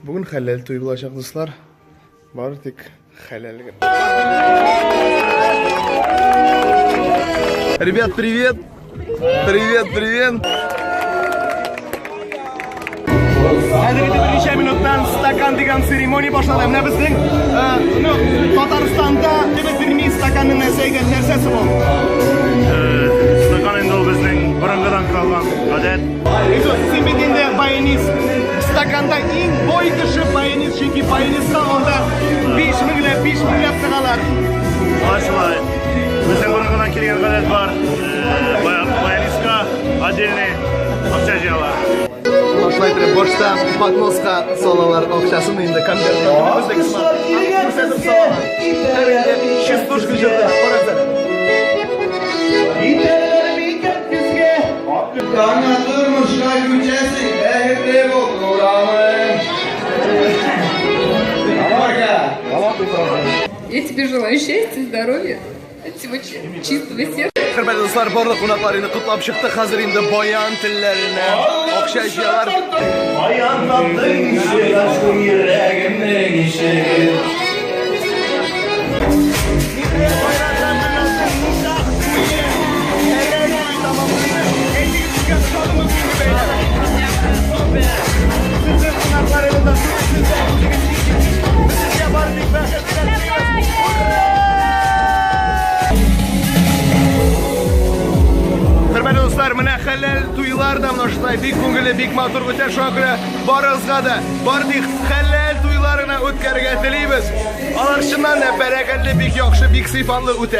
Бүген хәләл туй булачак, дуслар. Бары тик хәләл генә. Ребят, привет! Привет, привет! Хәзер инде берничә минуттан стакан дигән церемония башлана. Менә безнең, ну, Татарстанда бирми стаканның нәрсә икән, нәрсәсе ул? Стакан инде ул безнең борынгыдан калган гадәт. Илсур, син бит инде баянист. Стаканда иң бой кеше баянист, чөнки баянистка анда 5 меңләп, 5 меңләп тыгалар. Шулай шулай. Безнең борынгыдан килгән гадәт бар. Баянистка отдельный акча җыялар. Шулай итеп, башта подноска салалар акчасын инде конвертка. Күрсәтеп салалар. Һәм инде частушка җырда. Карагыз әле. Яңа тормышка күчәсең, бәхетле бул, тураным. Пока. Я тебе желаю счастья, здоровья, от всего чистого сердца. Хөрмәтле дуслар, барлык кунаклар инде котлап чыкты. Хәзер инде баян телләренә акча җыялар. Баян таптың ишек, ачтың йөрәгемнең ишеген. Хөрмәтле дуслар, менә хәләл туйлар да менә шулай бик күңелле, бик матур үтә. Шуңа күрә барыгызга да бары тик хәләл туйларына үткәрергә телибез. Алар чыннан да бәрәкәтле, бик яхшы, бик сыйфатлы үтә.